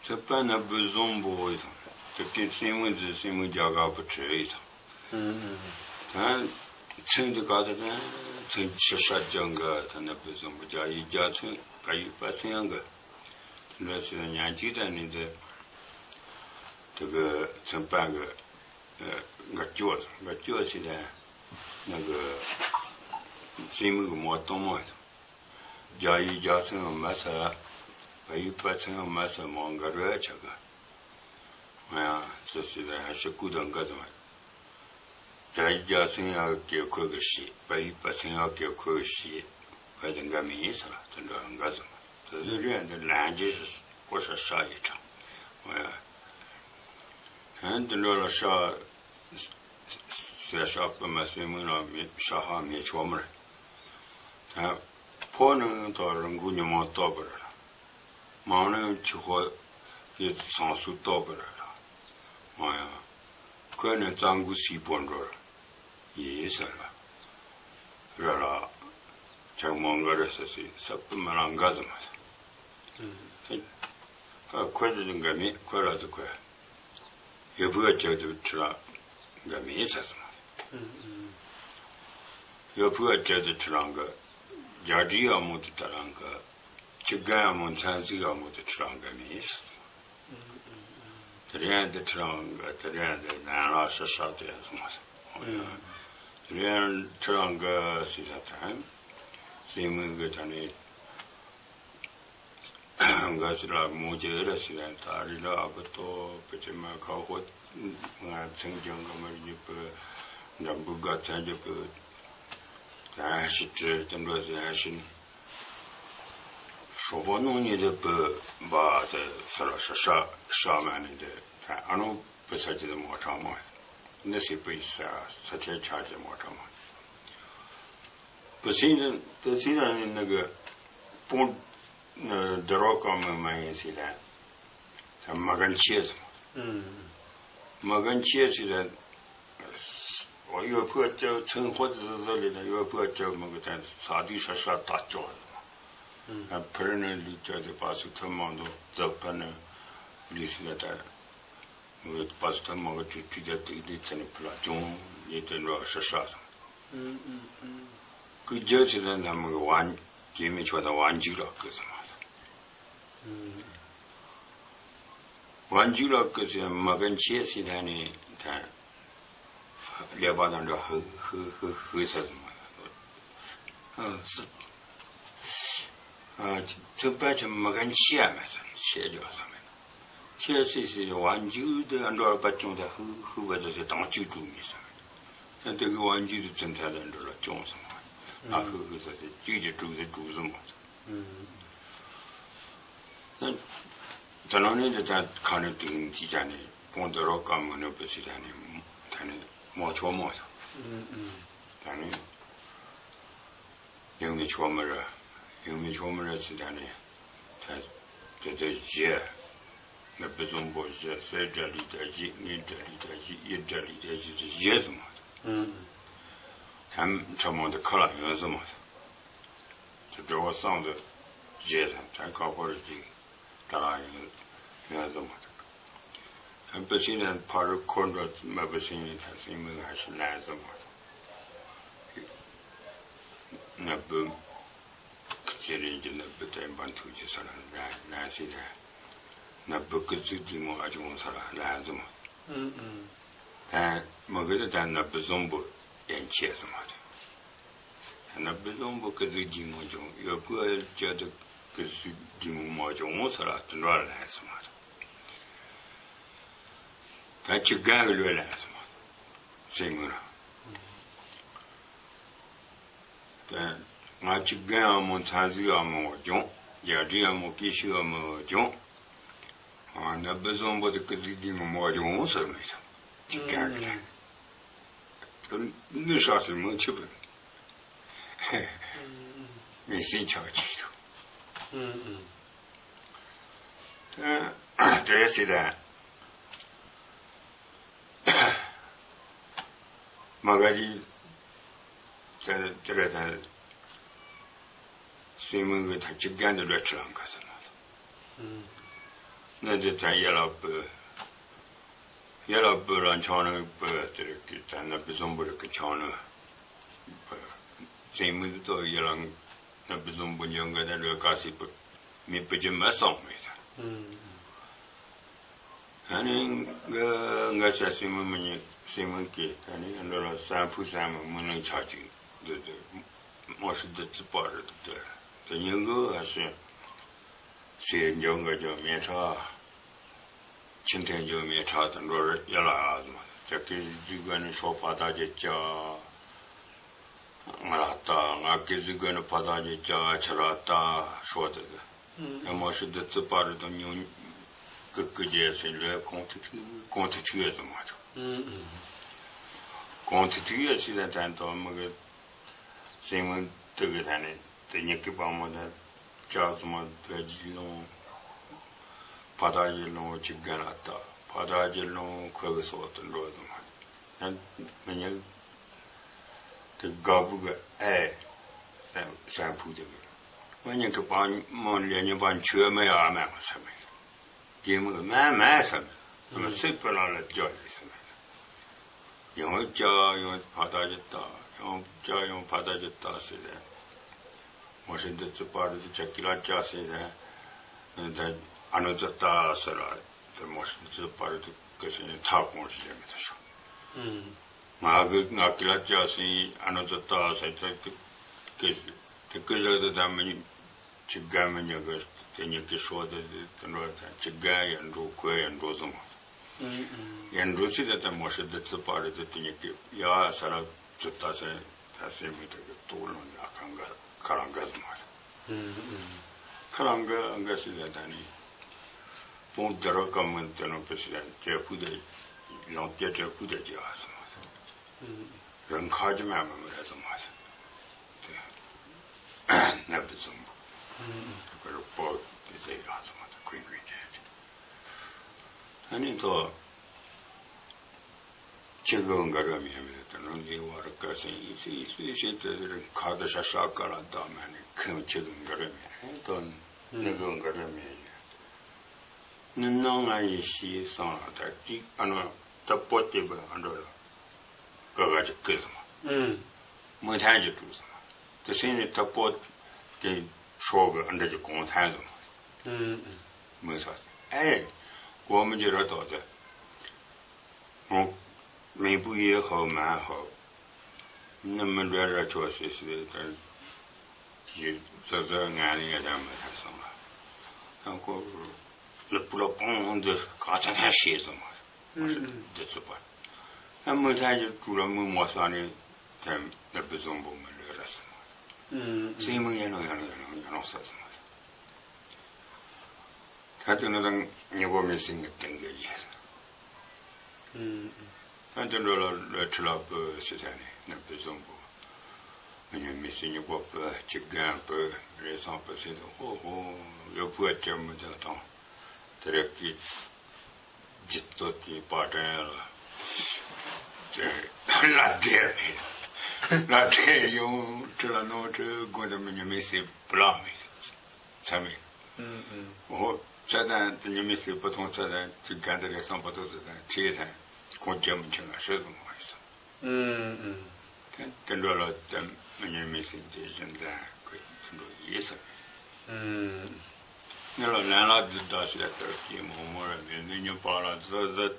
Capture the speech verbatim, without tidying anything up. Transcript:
ཚེ་དཔལ་ནི་བུ་བཟང་པོ་ཡི་དང་། དེ་གའི་སྲིང་མོ་འདི་སྲིང་མོ་རྒྱ་གར་པུ་ཁྲིད་ཡི་དང་། ད་ཚུན་དུ་ག་ད་ད་ཚུན་ཆུ་ཤ་ཅང་གི་ད་ནི་བུ་བཟང་པོ་རྒྱ་ཡི་རྒྱ་ཚུན་བལ་ཡུལ་པ་ཚུན་ཡང་གི་དེ་འདྲ་སི་ཉན་གཅིག་ད་ནི་འདི་དེ་གི་ཚེ་དཔལ་གི་འགའ་སྐྱོ་འགའ་སྐྱོ་སི་ད་ནི་གི་སྲིང་མོ་གི་མོ་གཏོང་མོ་ཡི་དང་། རྒྱ་ཡི་རྒྱ་ཚང་མ་ས། བལ་ཡུལ་པ་ཚང་མ་ས་མང་ག་རུ་ཆ་ག་ང་ཡང་སོ་སོ་ལ་ཧ་ཤི་ཀུ་དང་འགའ་ཚང་། རྒྱ་ཡི་རྒྱ་ཚང་ཡག་གེ་ཁོ་གི་ཤི། བལ་ཡུལ་པ་ཚང་ཡག་གེ་ཁོ་གི་ཤི། བལ་དུ་འགའ་མི་ཡིན་ས་ལ་དུ་འགྲོ་འགའ་ཚང་། དུ་རུ་རེ་འདི་ལན་ཇི་ཀོ་ཤ་ཤ་ཡི་ཁྲང་ང་ཡང་། ཧན་དུ་འགྲོ་ལ་ཤ། ཟེར་ཤ་པུ་མ་སེ་མུ་ན་མི་ཤ་ཧ་མི་ཆོ་མར། ད་ཕོ་ནི་ཐོ་རང་གུ་ཉི་མ་ལྟོ་བར། མང་ནི་ཆུ་ཧོ་གི་ཚང་སུ་ལྟོ་བར། མ་ཡང་ཁོས་ནི་གཙང་གུ་སི་པོ་འགྲོར་ཡིས་ཟེར་ལ། ར་ལ་ཆག་མང་ག་ར་ས་སི་ས་པུ་མ་ལ་འགའ་ཟ་མ་ཟ། ཁོས་དེ་འགའ་མི་ཁོས་ར་དུ་ཁོས། ཡོ་བུ་ཨ་ཅག་དེ་ཁྲི་རང་འགའ་མི་ས་སི་མ་ཟ། ཡོ་བུ་ཨ་ཅག་དེ་ཁྲི་རང་གི་རྒྱ་འདྲི་ཨ་མོ་དེ་ད་རང་གི་ཆི་ག་ཨ་མོ་མཚན་གཟིགས་ཨ་མོ་དེ་ཁྲི་རང་འགའ་མི་ས་སི་མ། དེ་རིང་འདི་ཁྲི་རང་གི་དེ་རིང་འདི་ནང་ལ་ཤ་ཤ་དེ་སོང་བ་སོང་། དེ་རིང་ཁྲི་རང་གི་སྲིད་ས་དང་སྲིད་མོན་གྱི་ད་ནི་འགའ་ཞིག་ལ་མོ་ཅེ་ར་ཞིག་ལ་ད་རི་ལ་ཨ་བུ་ཏོ་བུ་ཅེ་མ་ཁ་ཧོ་ང་ཚང་ཀྱང་གི་མར་རྒྱུ་བུ་འདྲ་འབུ་ག་ཚང་རྒྱུ་བུ་ད་ཧ་ཤི་ཁྲི་དེ་འགྲོ་ཟེར་ཧ་ཤི་ནི། ཧྲོ་པོ་ནང་ཉིད་དུ་བུ་བ་དེ་ས་ལ་ཧྲ་ཧྲ་ཧྲ་མ་ནི་དེ་ཨ་ནོ་བུ་ས་ཅི་དུ་མོ་ཁྲ་མོ་ནི་སི་བུ་ཡི་ས་ས་ཐེ་ཆ་ཅི་མོ་ཁྲ་མོ་བུ་སིན་དུ་དུ་སིན་ར་ནི་ནི་གི་པོང་དི་རོ་ཀ་མི་མ་ཡིན་སི་ལ་མ་གན་ཆེ་སི་མ་གན་ཆེ་སི་ལ། ཡོ་ཕུ་ཨ་ཅག་ཚང་ཁོ་ཙི་ཙི་ལི་ན་ཡོ་ཕུ་ཨ་ཅག་མི་གི་ཏན་ས་དུས་ཧྲ་ཧྲ་ད་ཅོག་ཕར་ནི་ལུས་ཅག་ཙི་པ་སུ་ཐུ་མང་དུ་ཙི་ཕར་ནི་ལུས་སི་ན་ད་མི་གི་པ་སུ་ཐུ་མང་གི་ཅུ་ཅུ་ཅག་ཏིག་ཏིག་ཚ་ནི་ཕུ་ལ་ཅུང་ཡེ་ཏེ་འགྲོ་ཧྲ་ཧྲ་སོང་། ཀུ་ཇོ་ཚི་ལ་ན་མི་གི་ཝན་ཀྱེ་མི་ཆོ་ད་ཝན་ཇུ་ར་ཀི་སི་མ་སོང་། ཝན་ཇུ་ར་ཀི་སི་མ་གན་ཆེ་སི་ད་ནི་ད། ཀླད་པ་དང་འདྲ་ཧུ་ཧུ་ཧུ་ཧུ་ཟེར་ཟིན་མ་ཡོང་། ཨ་ཚིག་པ་ཆེ་མི་གན་ཆེ་ཡ་མེད་ཟེར་ཆེ་རྒྱོ་ཟེར་མེད། ཆེ་སི་སི་ཝན་ཇུ་དེ་འགྲོ་བ་ཅུང་དེ་ཧུ་ཧུ་བ་ཟེར་དང་གཅིག་དྲུག་མི་ཟེར་མེད། དེ་གི་ཝན་ཇུ་དེ་ཚུན་ཚད་དེ་འགྲོ་ལ་ཅུང་ཟེར་མ་ཨ་ཧུ་ཧུ་ཟེར་དེ་གཅིག་གི་དྲུག་ཟེར་དྲུག་ཟེར་མ། ད་ད་ནང་ནས་འདི་ད་ཁ་ནས་དེང་ཅི་ཅང་ནས་གོང་དུ་རོགས་ཀ་མོ་ནས་བུ་སི་ད་ནས་ད་ནས་མོ་ཆོ་མོ་ད་ནས་ཡང་མི་ཆོ་མི་ར་ཡང་མི་ཆོ་མི་ར་སི་ད་ནས་ད་དེ་དེ་བཞི་ནི་བུ་ཟུང་པོ་བཞི་སེ་དྲ་ལི་ད་བཞི་ངི་དྲ་ལི་ད་བཞི་ཡི་དྲ་ལི་ད་བཞི་དེ་བཞི་ཟིན་མོ་ད་ད་ཁྲ་མོ་འདི་ཁ་ལ་ཡོང་ཟིན་མོ་ད། དེ་འགྲོ་བ་སངས་དུ་བྱས་ཟིན་དོན་ཁ་ཁོ་རུ་ཅིག་ད་རང་ཡིན་ཡོད་དུ་མ་ཐུག་ཨ་བུ་སྲིན་ནས་ཕ་རུ་འཁོར་འགྲོ་མ་བུ་སྲིན་ཡིན་ཐ་སྲིན་མི་ཧ་ཤི་ལན་ཟིན་མ་ཐུག་ན་བུ་ཁི་ཚེ་རིང་གི་ན་བུ་བསྟན་པ་མཐུ་ཅི་ས་ལ་ལན་ལན་སྲིད་ལན་ན་བུ་ཀི་ཙི་ཏི་མོ་ཨ་ཅུང་ས་ལ་ལན་ཟིན་མ་ཐུག་ད་མི་གི་ད་ན་བུ་བཟང་པོ་ཡན་ཆད་ཟིན་མ་ཐུག་ཡང་ན་བུ་བཟང་པོ་ཀི་ཙི་ལྡིང་མོ་ཅུང་ཡོད་པོ་ཨེ་ཅོ་དུ་ཀི་ཙི་ལྡིང་མོ་ཅུང་ས་ལ་དུ་འགྲོ་ལ་ལན་སི་མ་ཐུབ། ད་ཅི་གང་གི་ལོས་ལན་སི་མ་ཐུབ་སེ་ངུ་ར། ད་ང་ཅི་གང་ཨ་མོ་ཚ་ཟིག་ཨ་མོ་ཅུང་རྒྱ་དྲི་ཨ་མོ་ཀི་ཤི་ཨ་མོ་ཅུང་ཨ་ན་བུ་བཟང་པོ་དུ་ཀི་ཙི་ལྡིང་མོ་ཅུང་ས་མི་ཐུབ་ཅི་གང་གི་ལན། ནི་ཧྲ་སི་མི་ཆི་བུ། མི་སྲིན་ཆགས་ཅིག་ཏུ། དེ་སྲིད་ལ་མ་ག་ལི་དེ་དེ་རེད་དེ་སྲིན་མོ་གི་ད་ཅི་རྒན་དུ་ལོས་ཁྲི་ལང་ག་ཟེར་ན། ནི་འདི་ཐན་ཡ་ལ་པོ། ཡ་ལ་པོ་ལ་འཆང་ནི་པོ་དེ་རིགས་ཀྱི་ཐན་ནི་བི་ཟོམ་པོ་རིགས་ཀྱི་འཆང་ནི། པོ། ཙེ་མི་གི་ཏོ་ཡ་ལ་ནི་བི་ཟོམ་པོ་འཇོན་ག་ད་རེ་ག་སི་པོ་མི་པོ་ཅི་མ་སོང་མེད་ད། ཨ་ནི་ང་ང་ཆ་སེ་མི་མི་ཉི་སེ་མི་ཀི་ད་ནི་འདི་ལ་སན་ཕུ་སན་མི་མི་ནང་ཆ་ཅིག་འདི་འདི་མོ་ཤི་འདི་ཙི་པ་རེད་འདི་འདི་ཉིན་གུ་ཨ་སེ་སེ་འཇོན་ག་འཇོན་མེད་ཁྲ། ཆིན་ཐན་འཇོན་མེད་ཁྲ་དུ་འགྲོ་རེད་ཡ་ལ་ཨ་ཟི་མ་ཅ་ཀི་ཟི་ག་ནི་ཤོ་ཕ་ད་ཅི་ཅ། ང་ལ་ལྟ་ང་ཀི་ཟི་ག་ནི་ཕ་ད་ཅི་ཅ་ཆ་ལ་ལྟ་ཤོ་དེ་དེ། ཡ་མོ་ཤི་འདི་ཙི་པ་རེད་དུ་ཉུང་། ཀི་ཀི་རྒྱལ་སྲིད་ལས་གོང་ཐིག་ཐིག་གོང་ཐིག་ཐིག་ཡོད་ཙམ་མ་ཐུབ། གོང་ཐིག་ཐིག་ཡོད་སྲིད་ལ་ཐན་ཏོ་མི་གི་སྲིད་མི་དུ་གི་ཐན་ནི་དེ་ཉི་གི་པ་མོ་དེ་ཅག་ཙམ་མ་དེ་ཇི་ལོང་ཕ་ད་ཇི་ལོང་ཆི་གན་ལ་ལྟ་ཕ་ད་ཇི་ལོང་ཁོ་གི་སོགས་དུ་འགྲོ་ཙམ་མ་ཐུབ། མི་ཉག་དེ་དགའ་བུ་གི་ཨེ་སན་སན་ཕུག་དེ་གི་མི་ཉག་གི་པ་མོ་ལས་ཉི་པ་མཆོད་མེ་ཡ་མེ་མ་ས་མེ། རྒན་མོས་མ་མ་ཟེར་ནས་སྲིད་པའི་ལ་ལ་འཇོག་ཡིན་ཟེར་ནས་ཡང་བསྐྱར་ཡང་ཕ་ད་ཅི་ལྟ་ཡང་བསྐྱར་ཡང་ཕ་ད་ཅི་ལྟ་ཟེར་ནས་མོ་ཤི་འདི་ཙི་པ་རི་ཙི་ཆ་ཀི་ལ་ཅག་ཟེར་ནས་ཨ་ནུ་ཙི་ལྟ་ཟེར་ལ་དེ་མོ་ཤི་འདི་ཙི་པ་རི་ཙི་ཀི་ཟེར་ནས་ཐག་གོང་ཞིག་ལས་མི་ཐུབ་ཤོག་ང་གི་ང་ཀི་ལ་ཅག་ཟེར་ཨ་ནུ་ཙི་ལྟ་ཟེར་ཏེ་ཀི་དེ་ཀི་ཟེར་དེ་ད་མི་ཉན། ཆི་གན་མི་ཉག་གི་དེ་ཉག་གི་ཤོག་དེ་དེ་འགྲོ་དང་ཆི་གན་ཡར་འགྲོ་ཁོས་ཡར་འགྲོ་ཙམ་མ། ཡར་འགྲོ་སྲིད་དེ་དེ་མོ་ཤི་འདི་ཙི་པ་རི་དེ་དེ་ཉག་གི་ཡ་ས་ར་ཙི་ལྟ་སེ་ད་སེ་མི་དེ་གི་ལྟོ་ལོང་ཡ་ཁ་འགའ་ཁ་རང་འགའ་ཙམ་མ། ཁ་རང་འགའ་འགའ་སྲིད་དེ་ད་ནི་སྤུངས་དེ་ར་ཀ་མི་དེ་ནང་པེ་སི་ལ་ཏྲེ་ཕུ་དེ་ལོང་ཏེ་ཏྲེ་ཕུ་དེ་ཅི་ཨ་ཙམ་མ། རང་ཁ་ཅི་མ་མ་མི་ར་ཙམ་མ། དེ་ནབ་དེ་ཙམ་པོ། ཁོ་རུ་པོ་དེ་ཚེ་ཡང་ཙམ་དུ་ཁུན་ཁུན་བྱས་ཏེ། ཨ་ནི་ཐོ་ཆི་གི་འགའ་ར་མེད་མེད་དུ་ནང་ལས་བར་དཀའ་སེང་ཡིན་སེ་ཡིན་སེ་ཤེས་ཏེ་རིང་ཁ་དུ་ཤ་ཤ་ཀ་ལ་བདག་མ་ནི་ཁུན་ཆི་གི་འགའ་ར་མེད་དོ་ནི་གི་འགའ་ར་མེད་ཡོད། ནི་ནང་ང་ཡི་ཤེས་སང་ལ་ད་ཅིག་ཨ་ནོ་ད་པོ་ཏེ་བ་ཨ་འགྲོ་ལ་ག་ག་ཅིག་ཀི་སོང་། མི་ཐན་གྱི་དྲུག་སོང་། དེ་སེང་ནི་ཐབ་པོ་དེ་ཤོག་གི་ཨ་འདྲ་གྱི་གོང་ཐན་སོང་། མི་ས་ཨེ་གོ་མི་གྱི་ར་ཏོག་དེ་མི་བུ་ཡི་ཧོ་མ་ཧོ་ནི་མི་འདྲ་ར་ཆོག་སི་སི་དེ་ཡི་ཙི་ཙི་ང་ནི་ཡ་ད་མི་ཐན་སོང་ལ་ཡང་ཁོ་ལི་པུ་ལ་པོང་འདི་ག་ཚ་ཐན་ཤེས་སོང་། འདི་ཚོ་པ། ཨ་མི་ཐང་གི་ཀྲུ་ར་མི་མོ་ས་ནི་ཐེམ་ནི་བི་ཙོང་པོ་མི་ལོས་ར་སི་མ། སེ་མི་ཡ་ནོ་ཡ་ནོ་ཡ་ནོ་ཡ་ནོ་ས་སི་མ། ད་དེ་ནི་དང་ཉེ་པོ་མི་སེང་གི་ཏེང་གི་ཡེ། ད་དེ་འགྲོ་ལ་ལོས་ཁྲི་ལ་པོ་སི་ཐ་ནི་ནི་བི་ཙོང་པོ། མི་ཉེ་མི་སེང་ཉེ་པོ་པོ་གཅིག་རྒན་པོ་རེ་སང་པོ་སེ་དང་ཧོ་ཧོ་ཡོ་ཕུ་ཨ་ཅེ་མི་དེ་དང་དེ་རེ་ཀི། ཇི་ལྟོ་དེའི་པ་ཏྲན་ལ། ལ་དེ་རེད། ལ་དེ་ཡོང་ཁྲི་ལ་ནོ་ཁྲི་དགོན་དུ་མི་ཉི་མི་སི་བླ་མི་ཚ་མི། ཨོ་ཚ་དང་དེ་ཉི་མི་སི་བུ་ཐོང་ཚ་དང་དེ་གན་དེ་རེ་སང་བུ་ཐོང་ཚ་དང་ཁྲི་དང་ཁོང་རྒྱ་མི་ཆེན་ལ་ཧྲི་དུ་མ་ཡོད་སོང་། དེ་དེ་འགྲོ་ལ་དེ་མི་ཉི་མི་སི་དེ་བཞིན་དང་ཁོས་དེ་འགྲོ་ཡིས་སོང་། ངས་ལ་ལན་ལ་དེ་ད་ཤི་ལ་ལྟར་གྱིས་མོ་མོ་ར་མི་མི་ཉི་པ་ལ་ཟ་ཟ།